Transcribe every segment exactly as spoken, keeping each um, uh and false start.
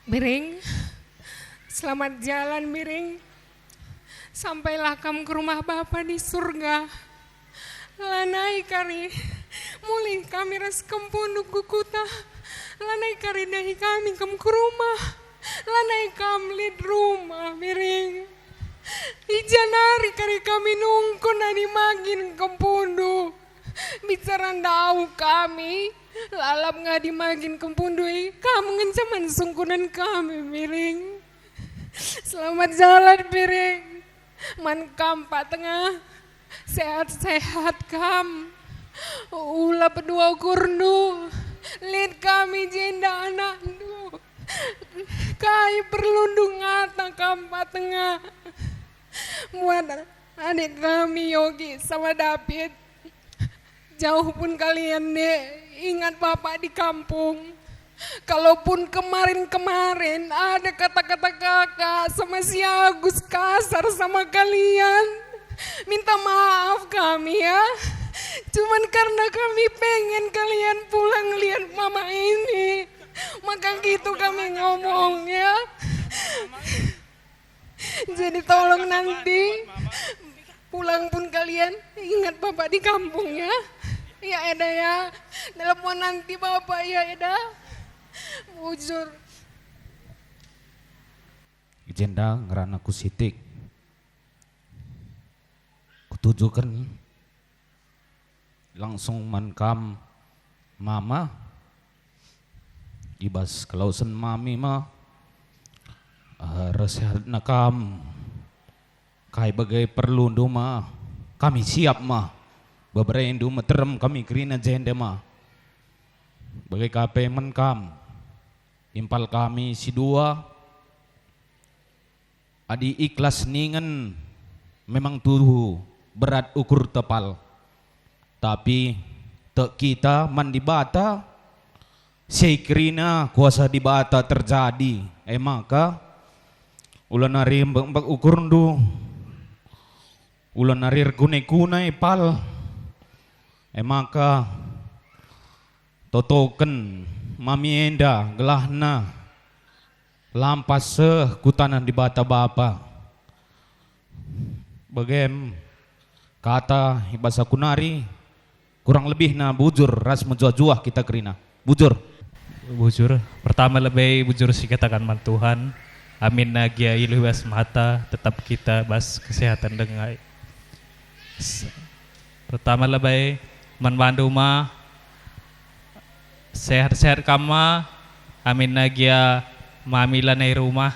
Biring, selamat jalan, Biring. Sampailah kam ke rumah Bapa di surga. Lanai kari mulih kami ras kempundu ku kuta. Lanai kari dahi kami kam ke rumah. Lanai kam lit rumah, Biring. I ja nari kari kami nungkun adi magin kempundu. Bicara ndauh kami, lalap ngadi magin kempundu e, kam ngenca man sungkunen kami, Biring. Selamat jalan, Biring. Man kam Pak Tengah, sehat-sehat kam. Ula pedua ukurndu, lit kami jenda anakndu. Kai perlundu ngata kam Pak Tengah? Muat adik kami Yogi sama David. Jauh pun kalian, Dek, ingat Bapak di kampung. Kalaupun kemarin-kemarin ada kata-kata kakak sama si Agus kasar sama kalian, minta maaf kami ya. Cuman karena kami pengen kalian pulang lihat mama ini, maka gitu kami ngomong ya. Jadi tolong nanti pulang pun kalian ingat Bapak di kampung ya. Ya Eda ya. Telepon nanti Bapak ya Eda. Bujur. Jenda ngerana ku sitik. Kutujuken langsung man kam, Mama, i bas kelawesen mami ma, eh, ersehatna kam, kai bage perlundu ma, kami siap ma, beberendu meterem kami kerina jenda ma. Bage ka pe man kam, impal kami si dua, adi ikhlas ningen memang tuhu berat ukur tepal. Tapi tek kita man Dibata, si kerina kuasa Dibata terjadi. E maka, ula nari mbek-mbek ukurndu, ula nari erguna-guna ipal. E maka, totoken mami enda gelahna lampas seh ku taneh Dibata Bapa. Bagem kata i bas aku nari, kurang lebihna bujur ras mejuah-juah kita kerina. Bujur. Bujur. Pertama lebe bujur sikataken man Tuhan. Aminna gia iluh i bas mata, tetap kita bas kesehatan denga. S-, pertama lebe man bandu ma, sehat-sehat kam ma, aminna gia mami lanai rumah.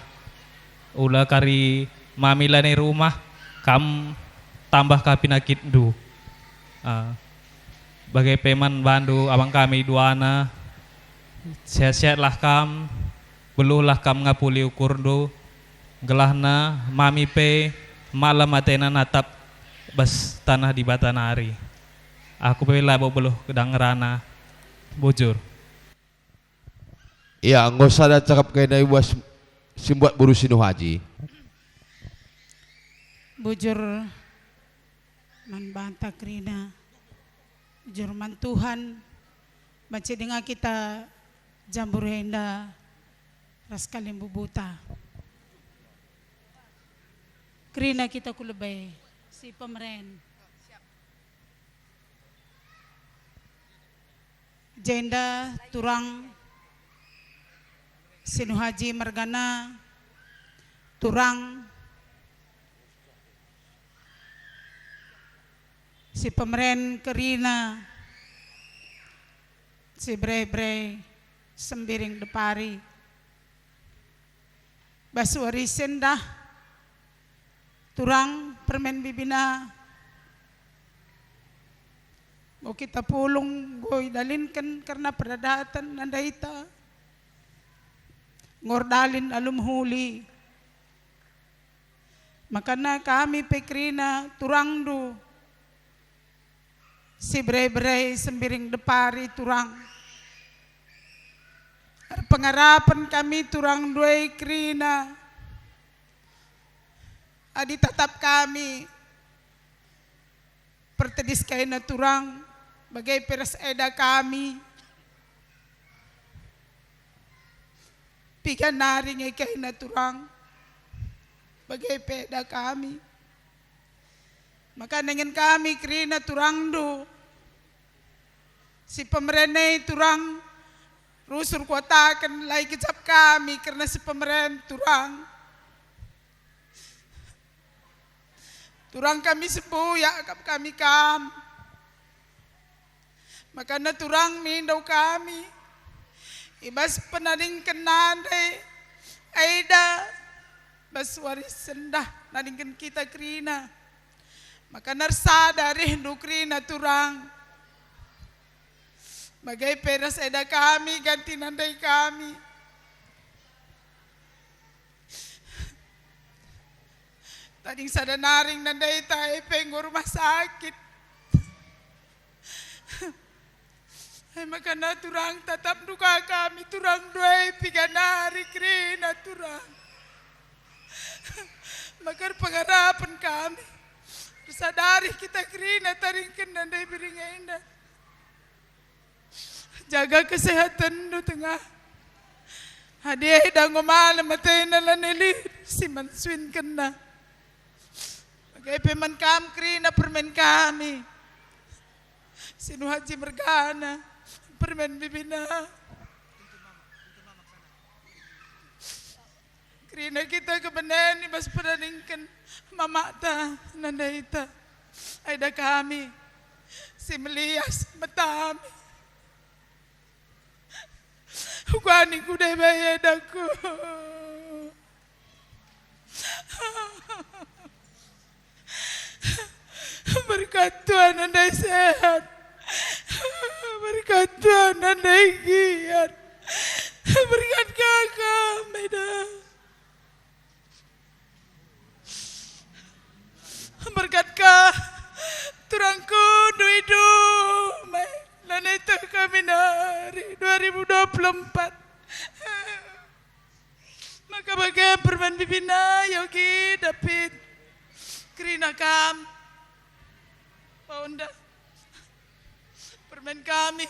Ula kari mami lanai rumah, kam tambah ka penakitndu. Ah, bage pe man bandu abang kami duana, sehat-sehatlah kam, beluhlah kam ngapuli ukurndu, gelahna mami pe malem atena natap bas taneh Dibata nari. Aku pe labo beluh kedang ngerana. Bujur. Ia, enggo sada cakap kai nai buas si mbuat boru si Nuh Aji. Bujur man banta kerina, bujur man Tuhan, banci denga kita jambur enda ras kalimbubuta. Kerina kita ku lebe si pemeren. Jenda turang si Nuh Aji mergana, turang si pemeren kerina, si bere-bere Sembiring Depari. Bas wari si enda, turang permen bibina, enggo kita pulung, enggo idalinken kerna peradaten nandaita, enggo erdalin alu mehuli. Makana kami pe kerina turangndu, si bere-bere Sembiring Depari turang. Erpengarapen kami turang ndai kerina. Adi tatap kami, pertedis kaina turang, bage pe ras eda kami. piga nari nge kaina turang, bage pe eda kami. Maka ningen kami kerina turangndu si pemeren e turang, rusur kuataken la igejap kami kerna si pemeren turang. Turang kami sembuyak kap kami kam. Makana turang mindo kami, i bas penadingken nande eda, bas wari sendah nadingken kita kerina. Makana ersada rehndu kerina turang. Bage pe ras eda kami ganti nandai kami. Tading sada naring nandaita e pe enggo rumah sakit. E makana turang tatapndu ka kami turang ndai piga nari kerina turang. Maka erpengarapen kami. Ersadari kita kerina tadingken nandai biring enda. Jaga kesehatenndu tengah. Adi eda enggo malem atena lanai lit si mansuinkenna. Bage pe man kam kerina permen kami. Si Nuhaji mergana, permen bibina. Kerina kita kebenen i bas penadingken mamata nandaita. Eda kami si melias metami. Kuani ku Deba edaku. Berkat Tuhan nandai sehat. Berkat Tuhan nandai giat. Berkat Kakak, Meda. Berkat ka turangku, duidu, mai, lanai teh kami nari dua ribu dua puluh empat. Maka bage permen bibina, Yogi, David, kerina kam, Paunda. Permen kami,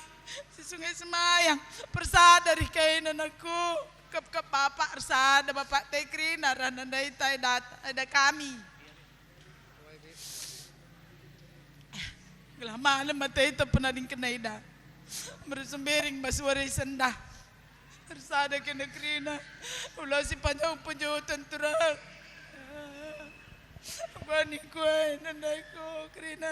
si sungai semayang, persada rih kaina anakku. Kap-kap bapak ersada, bapak te kerina, rana ndai tai dat-, ada kami. Gelah malem ate ita penadingken eda. Merusembiring bas wari sendah. Ersada kena kerina. Ula si panjang penjutan turang. Bani kuai nandai ku kerina.